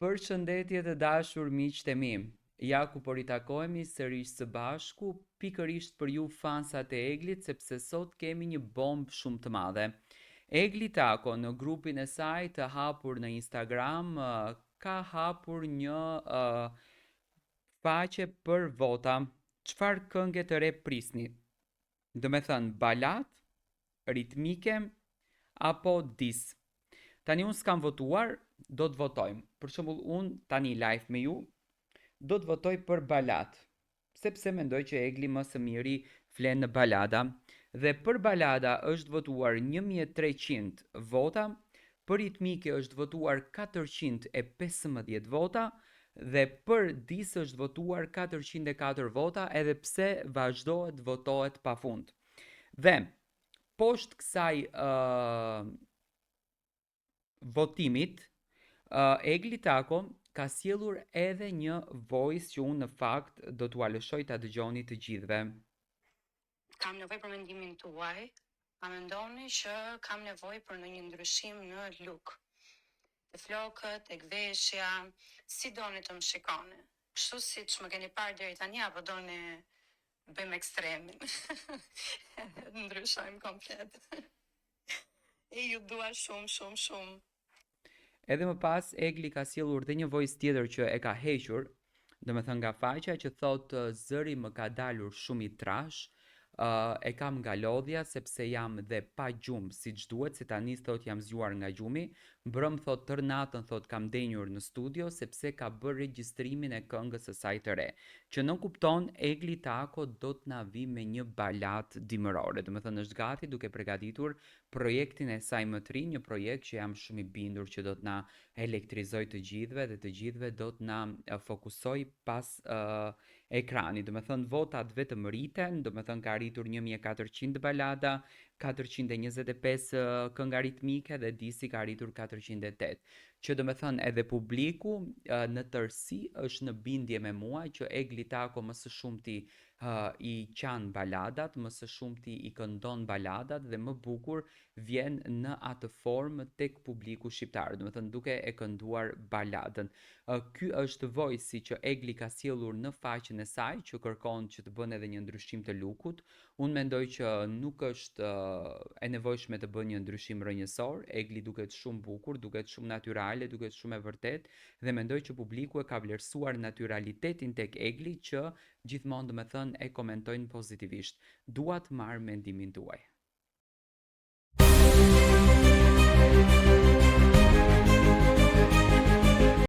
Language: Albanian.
Përshëndetje të dashur miqtë e mi. Ja ku po ritakohemi sërish së bashku, pikërisht për ju fansat e Eglit, sepse sot kemi një bombë shumë të madhe. Egli Tako në grupin e saj të hapur në Instagram ka hapur një uh, faqe për vota. Çfarë kënge të re prisni? Domethënë baladë, ritmike apo diss. Tani unë s'kam votuar, do të votojmë. Për shembull unë tani live me ju do të votoj për baladë, sepse mendoj që Egli më së miri flen në balada. Dhe për balada është votuar 1300 vota, për ritmike është votuar 415 vota dhe për diss është votuar 404 vota edhe pse vazhdohet votohet pafund. Dhe poshtë kësaj uh, votimit, uh, Egli Tako ka sjellur edhe një voice që unë në fakt do t'ua lëshoj ta dëgjoni të gjithëve. Kam nevojë për mendimin tuaj. A mendoni që kam nevojë për ndonjë ndryshim në look? Te flokët, tek veshja, si doni të më shikoni? Kështu siç më keni parë deri tani apo doni bëjmë ekstremin? Ndryshojmë komplet. E ju dua shumë, shumë, shumë. Edhe më pas Egli ka sjellur dhe një voice tjetër që e ka hequr, domethënë nga faqja që thotë zëri më ka dalur shumë i trash, uh, e kam nga lodhja sepse jam dhe pa gjumë siç duhet, se tani thot jam zgjuar nga gjumi, mbrëm thot tërë natën thot kam ndenjur në studio sepse ka bërë regjistrimin e këngës së saj të re. Që nënkupton Egli Tako do të na vi me një baladë dimërore, domethënë është gati duke përgatitur projektin e saj më të ri, një projekt që jam shumë i bindur që do të na elektrizojë të gjithëve dhe të gjithëve do të na fokusojë pas uh, ekranit. Domethënë votat vetëm rriten, domethënë ka arritur 1400 balada, 425 kënga ritmike dhe dissi ka arritur 408. Që domethënë edhe publiku në tërësi është në bindje me mua që Egli Tako më së shumti uh, i qan baladat, më së shumti i këndon baladat dhe më bukur vjen në atë formë tek publiku shqiptar, domethënë duke e kënduar baladën. Uh, ky është voice që Egli ka sjellur në faqen e saj që kërkon që të bën edhe një ndryshim të lookut. Unë mendoj që nuk është uh, e nevojshme të bën një ndryshim rrënjësor. Egli duket shumë bukur, duket shumë natyrale, duket shumë e vërtet dhe mendoj që publiku e ka vlerësuar natyralitetin tek Egli që gjithmonë domethënë e komentojnë pozitivisht. Dua të marr mendimin tuaj.